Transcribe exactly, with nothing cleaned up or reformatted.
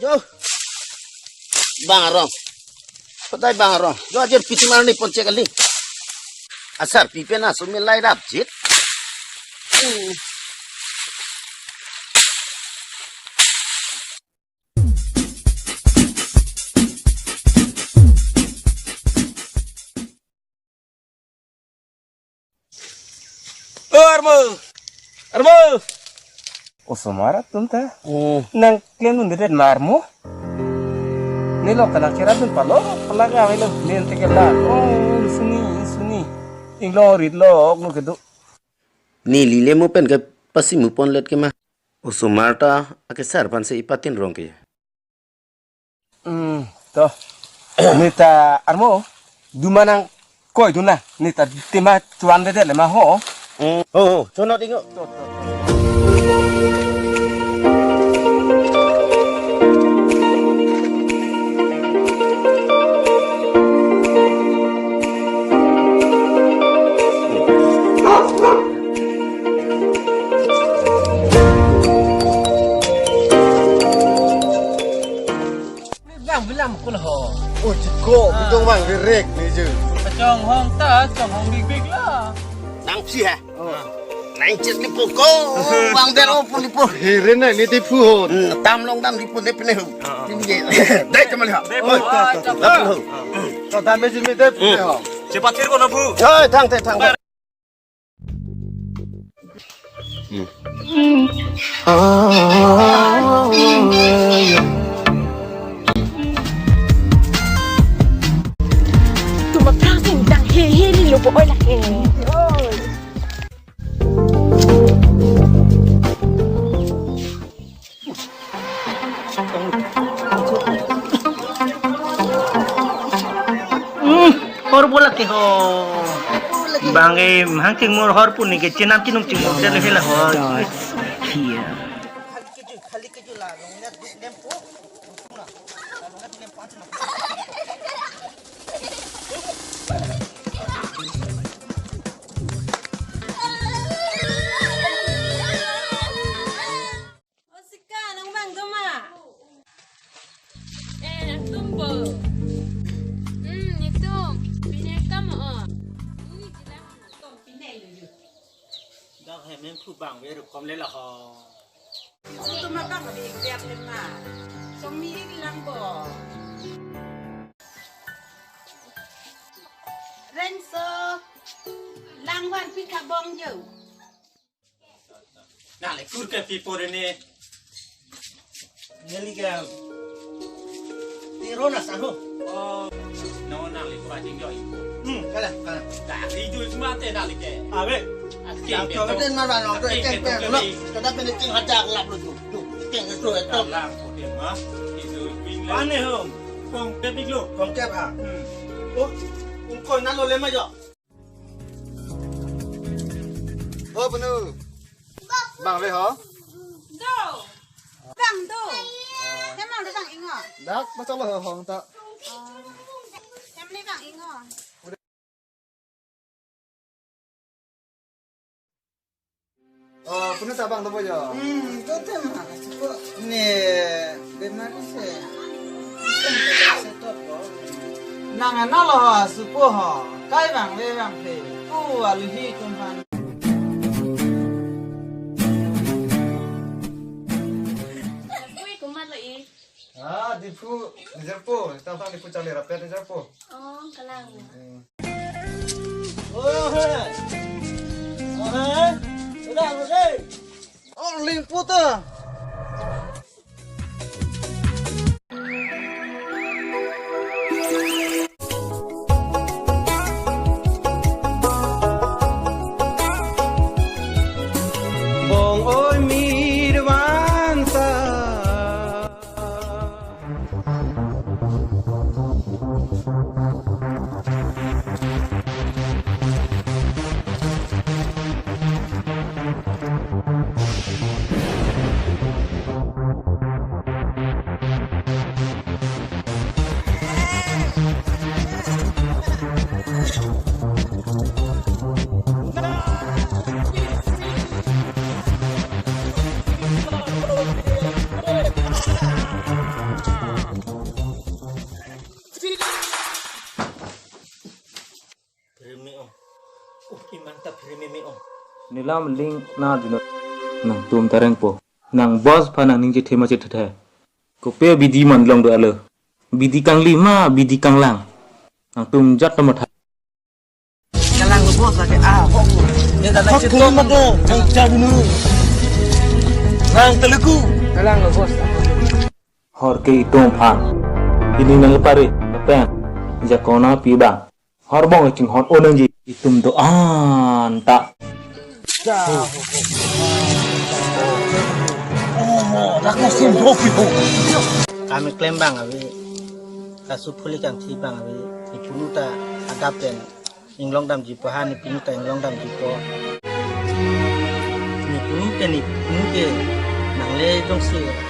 Jo. Bang arong. Kotai bang arong. Jo ajir pisi mar ni pon chek kali. Asarpi pen asomar lai rap jit. Hmm. O Armo! Armo! Osomar atum ta. Hmm. Nangklem dunde ma Armo? Neli lok ta nangcherap dun palo, pala ka avelo, neli ante ke la. Oh, suni, suni. Inglong rit lo, ok lo kedo. Neli le mo pen ke pasi mu ponlet ke ma. Osomar ta akesar aphan si ipatin rong ke. Hmm, to. Neta Armo, duma nangkoi dun na. Neta tema chuan de de le ma ho. Hmm. Oh, oh, chonot ingo. To, to, to. Bang bilam kul ho. Oh, chiko, ah, bidong bang rirek ni ju. Chonghong ta, chonghong big big la. Nang psi ha? Oh. Nang chet lipo ko, bang der o pun lipo. Hirin na ni tipu hon. Hmm, tam long dam lipo ne pene ho. Ah, ah. Tim je. Dai kamal ha. Dai, oh, to, to, to. Dap ho. To dam me jin me dai pene ho. Chepathir ko na bu. Jai, thang te, thang te. Tuma prang sing dang he he li lo po oi la he. Hmm, hor bola ke ho. Bang e hang chingmur hor pu ni ke chenam chinung chingmur chelo hela ho. Iya. O sika, nang bang doma. Eh, nang tum bo. Hmm, netum. Pine kam o. Ini jilang. Tum pine yo yo. Dak hem hem phu bang ve rukom le la ho. Su tum abang abi exam le ma. Song mi ik lang bo. Rengso. Lang van pi kabong yo. Nang le kur ke pi pore ne. Neli ke. Tiro na sanu. Oh. No, nang le kur ajing joi. Hmm, kala, kala. Dari joi semate nang le ke. Abe. Asking jam betul. Kau betul mana nong tu, asking keng, betul keng, lo. Kali. Kada pene keng hajak lap lo tu. Tu, keng itu, itu. Lang, kote ma. Itu bing le. Ane ho. Kong ke big lo. Kong ke ha. Hmm. Oh, ung koi na lo le ma jo. Ho, punu. Bang ve ho? Do. Bang do. Hem mang do bang ingo. Dak, ma chalo ho hong ta. Hem le bang ingo. Oh, punu ta bang do bo jo. Hmm, to te ma ka chuko. Ne, bemar se. Nang ana lo ha supo ho. Kai bang ve bang phe. Pu alu hi tum han. Ui, kumat lo i. Ah, Diphu, nijar po. Tang tang Diphu chale rapet nijar po. Oh, kalang. Hmm. Oh, hai. Oh, hai. Udah, udah. Oh, ling puta. Bong oi mir vansa. Nelam ling na dino. Nangtum ta rengpo. Nang boss aphan nangning chethe ma chethe. Kopi abidi man long do alo. Bidi kangli ma, bidi kanglang. Nangtum jat ta matha. Kalang lo boss lagi. Ah, kok. Dia tak Kok nak kau mata, kau cari nu. Nang Telugu. Kalang lo boss. Hor ke itum aphan. Pini nangpare, pen. Jakong nangpi abang. Hor bong chinghon o nangji. Itum do-an ta. Oh, dak na sim do pi ho. Kami klem abang ave. Kasu phuli kangthi abang ave. Nepunu ta adap pen inglong damji po ha, nepunu ta inglong damji po. Nepunu ke, nepunu ke nangle jongsi